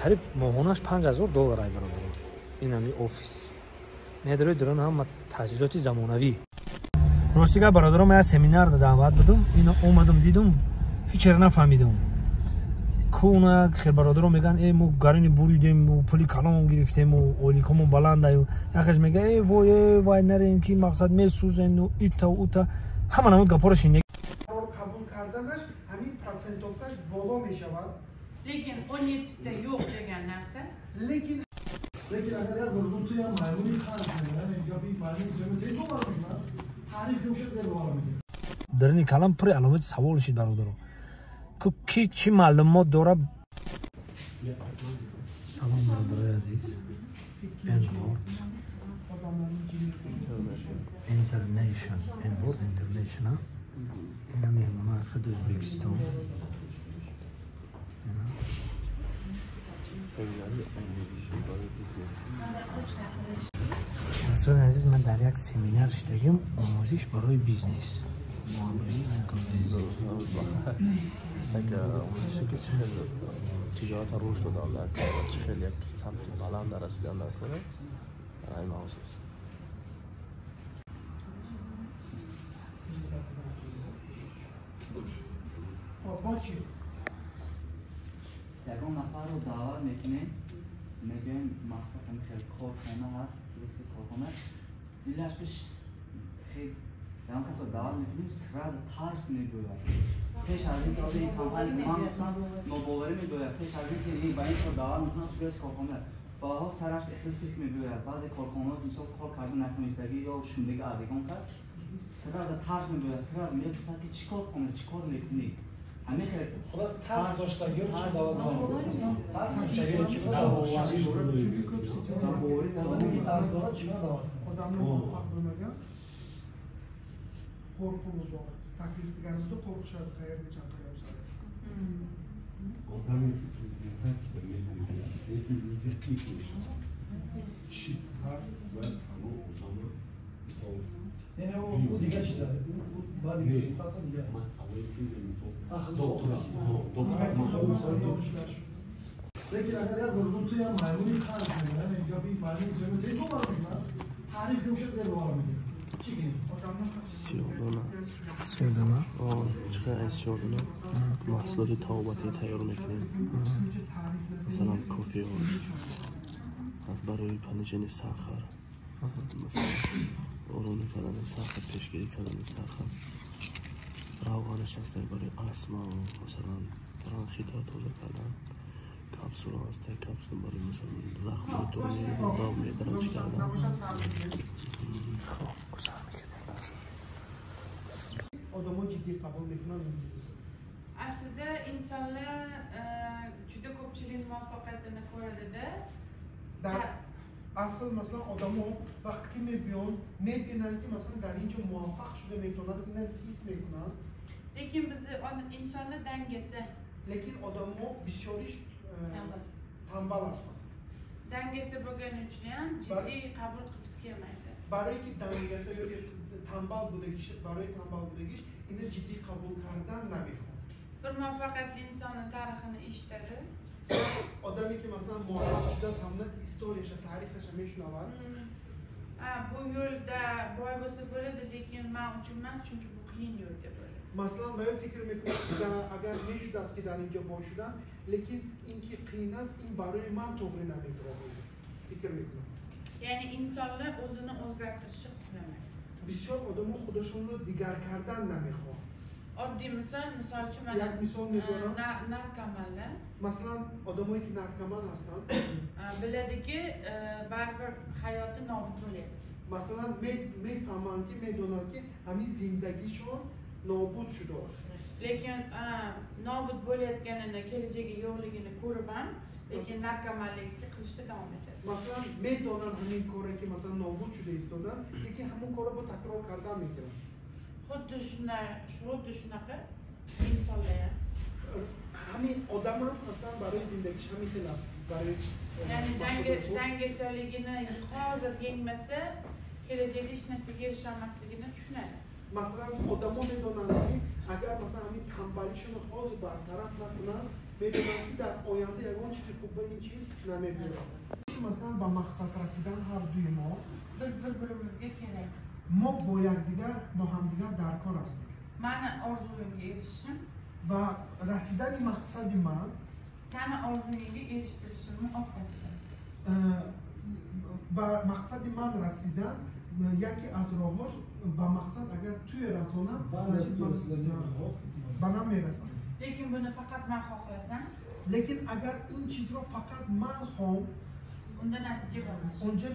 Қариб моҳонаш $5000 ай бародарон. Ин ҳами офис. Медарои дурон ҳама таҷҳизоти замонавӣ. Рости гап бародарон, ман як семинар даъват будам, ино омадам дидум, ҳеч чиро нафаҳмидум. Куна хел бародарон мегӯянд, э мо гарини буридем, пули калон гирифтему ойликҳомон баландаю. Яхеш мега, э вой, э вай нарем ки мақсад месӯзену ита ута. Ҳама намуд гапҳоро шинед. Қабул карданаш ҳамин процентовкаш боло мешавад. Lekin 17 ta yo'q degan narsa. Лекин Лекин агар як бор ту як маймуни қарз мекунад, гапи маймуни зиёд тез бовар мекунад, таъриф куншад, дер бовар мекунад. Дарини калам пури аломати савол шид бародаро. Ки чӣ маълумот дора? Салом бародарои азиз. Enward International, Enward International. Ина меҳмонои худ Ӯзбекистон. Семинари омӯзишӣ барои бизнес. Дӯстони азиз, ман дар як семинар шидагим, омӯзиш барои бизнес. Як омӯзише ки чӣ хел тиҷората рушд додан дар кор ва чӣ хел як самти баланд расидан дар кор, ин мавзӯъ аст. Бо чӣ? Ягон нафарро даъват мекунем, мегӯем, мақсад ҳамин хел корхона ҳаст, дуруст, корхона дилаш хел. Ягон касро даъват мекунем, сразу тарс мегӯяд. Пеш аз ин ки ози ин компания ман гуфтам, нобоварӣ мегӯяд. Пеш аз ин ки ба ин кор даъват мекунам, сугӯяст корхона баъдҳо сараш хел фикр мегӯяд. Баъзе корхонаҳо мисол кор карда натонистагӣ ё шундагӣ аз ягон кас, сразу тарс мегӯяд, сразу мепурсад, ки чӣ кор хона, чӣ кор мекунӣ. Ҳамин хел. Хулас, тарс доштагиро чӣ даъват мекунад? Тарс доштагиро чӣ даъват мекунад? Тарс дорад, чӣ даъват мекунад? Одамni muvaffaq bo'lmagan qo'rquvi bor. Taklif qilganingizda qo'rqishadi, qayerga chaqiryapsan. Одаме ки презентатсия мезанад, лекин негатив мешавад, чӣ тарс бояд ҳамон одама мисол Яъне ӯ дигар чиза, баъди презентатсия дигар. Ман саволи ки мисол доктора, доктор. Лекин агар як бор ту як маймуни қарз мекунад, гапи маймуни зиёд тез бовар мекунад, таъриф куншад, дер бовар мекунад. Чӣ кунем? Сиёдона. Сиёдона. Чӣ хел аз сиёдона маҳсулоти табобатӣ тайёр мекунем. Масалан, кофеош аз барои понижение сахар, масалан, оромӣ кардани сахар, пешгирӣ кардани сахар, равғанаш ҳаст барои астма, масалан, бронхитро тоза кардан, капсула ҳаст, капсула барои, масалан, захмҳои дурунӣ, дав медарад, чӣ кардан. Хоб, гузар мекардем. Одамон jiddiy qabul mekунанд ин biznesni. Aslida insonlar juda ko'pchilik muvaffaqiyatini ko'radida. Дар асл, масалан, одамо вақте ки мебиёнд, мебинанд, ки масалан дар ин ҷо муваффақ шуда метавонанд, ина ҳис мекунанд. Lekin bizni insonlar dangasa. Лекин одамо бисёриш танбал ҳастанд. Dangasa bo'lgani uchun ham jiddiy qabul qilgisi kelmaydi. Барое ки дангаса ё танбал будагиш, барои танбал будагиш ина ҷиддӣ қабул кардан намехоҳад. Bir muvaffaqiyatli insonni tarixini eshitadi. Одаме ки масалан муваффақ шудааст, ҳамна историяша, таърихаша мешунавад. Bu yo'lda boy bo'lsa bo'ladi, lekin man uchun emas, chunki bu qiyin yo'l deb o'ylaydi. Масалан, ва ё фикр мекунад, ки агар мешудааст, ки дар ин ҷо бой шудан, лекин ин ки қиин аст, ин барои ман тоғрӣ намегирад, фикр мекунад. Ya'ni insonlar o'zini o'zgartirishni xohlamaydi. Бисёр одамо худашонро дигар кардан намехоҳанд. Oddiy misol, misol uchun, mana Як мисол мебарам. Narkomanlar. Масалан, одамое ки наркоман ҳастанд, biladiki, baribir hayoti nobud bo'lyapti. Масалан, мефаҳманд, ки медонанд, ки ҳамин зиндагишон нобуд шудааст. Lekin nobud bo'layotganini, kelajagi yo'qligini ko'rib ham, lekin narkomanlikni qilishda davom etadi. Масалан, медонанд ҳамин коре ки масалан нобуд шуда истоданд, лекин ҳамон корро бо такрор кардан мекунанд. Xuddi shunday, xuddi shunaqa insonlar ham. Ҳамин одамам, масалан, барои зиндагиш ҳамин хел аст, барои Ya'ni maqsadi худ. Dangasaligini hozir yengmasa, kelajakda hech narsaga erisholmasligini tushunadi. Масалан, одамо медонанд, ки агар масалан ҳамин танбалишонро ҳозир бартараф накунанд, Медонам ки дар оянда ягон чизи хуб ба ин чиз намебиёрад. Масалан, ба мақсад расидан ҳар дуи мо Biz bir-birimizga kerak. Мо бо якдигар, бо ҳамдигар дар кор ҳастем. Mani orzuyimga erishishim Ва расидани мақсади ман sani orzuyingga erishtirishimni orqasida. Ба мақсади ман расидан яке аз роҳош ба мақсад агар туе расонам, ба ман мерасам. Lekin buni faqat man xohlasam, Лекин агар ин чизро фақат ман хоҳам, unda natija bo'lmaydi. Онҷа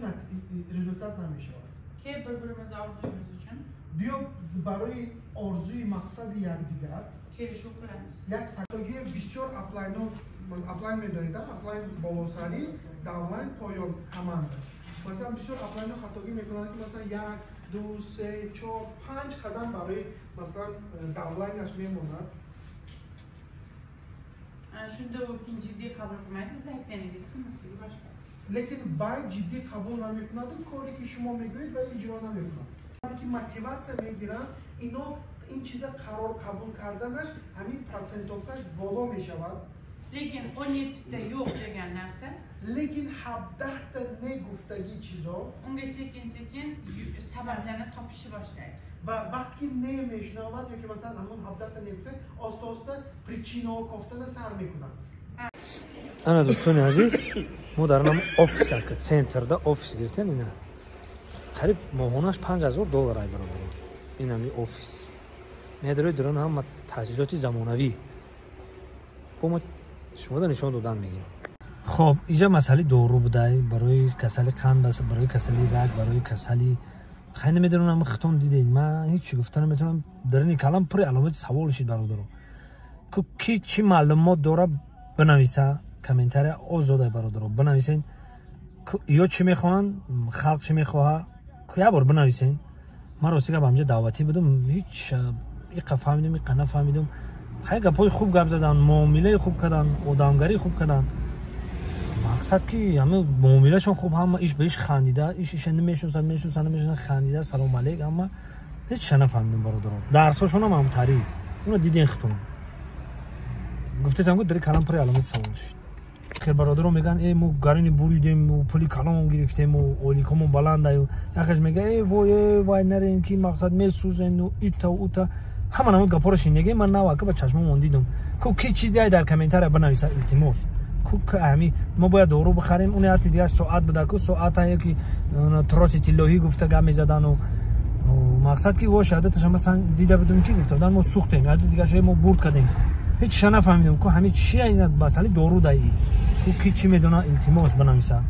результат намешавад. Kel, bir-birimiz orzuyimiz uchun Биё, барои орзуи мақсади якдигар kelishuv qilamiz. Як сатогии бисёр аплайно, аплайн медонед, аплайн болосарӣ, даунлайн поён команда. Масалан, бисёр аплайно хатогӣ мекунанд, ки масалан як, ду, се, чор, панҷ қадам барои, масалан, даунлайнаш мемонад. Shunda u keyin jiddiy qabul qilmaydi, siz aytganingizni qilmasligi boshlaydi. Лекин вай ҷиддӣ қабул намекунаду коре ки шумо мегӯед, вай иҷро намекунад. Ки мотиватсия мегиранд ино, ин чиза қарор қабул карданаш, ҳамин процентовкаш боло мешавад. Lekin 17 ta yo'q degan narsa Лекин 17-та не гуфтагӣ чизо unga sekin sekin sabablarni topishni boshlaydi. Ва вақте ки не мешунавад ё ки масалан ҳамон 17-та не гуфта, оста оста причинаҳо кофтана сар мекунад. Ана, дӯстони азиз, мо дар нам офис центрда офис гирифтем. Ина қариб моҳонаш 5000 доллар ай, бародаро. Инами офис медарои, дурон ҳама таҷҳизоти замонавӣ. Бо мо шумода нишон додан мегирем. Хоб, иҷа масъалаи дору будай, барои касали қанд, барои касали раг, барои касали хай намедонам. Хитом дидед, ман ҳеҷ гуфта наметавонам. Дарини калам пури аломати савол шид, бародаро. Ки чӣ маълумот дора, бинависа комментария, озода, бародаро, бинависен. Ё чӣ мехоҳанд, халқ чӣ мехоҳа, як бор бинависен. Ман рости гап ҳамҷа даъватӣ будум, ҳеҷ иқа фаҳмидум, иқа нафаҳмидум. Хай, гапҳои хуб гап задан, муомилаи хуб кардан, одамгарӣ хуб кардан. Мақсад ки ҳама муомилашон хуб, ҳама иш ба иш хандида, иш иша намешиносад, мешиносад, намешиносад, хандида, салом алейк. Ҳама ҳеҷ нафаҳмидум, бародаро. Дарсҳошонам ҳамтарӣ, уна диден хитон. Гуфтетам, дари калам пури аломати савол шуд. Хел бародаро мегӯянд: «Э, мо гарини буридем, пули калон гирифтему ойликҳомон баландаю». Яхеш мега: «Э, вой, э, вай, нарем, ки мақсад месӯзену ита ута». Ҳама намуд гапҳоро шинеге ман навака ба чашмомон дидум. Ку ки чи дай, дар комментария бинависа, илтимос. Ку ҳами мо бояд дору бихарем? Уне ҳарти дигар соат буда ку, соата яки троси тиллоҳӣ гуфта гап мезадану мақсад ки во шаҳодаташа масалан дида будум, ки гуфта будан: «Мо сӯхтем». Ҳарти дигар мо бурд кардем. Ҳеҷ нафаҳмидем, ку ҳами чи масъалаи дору даи. Ку ки чӣ медона, илтимос, бинависа.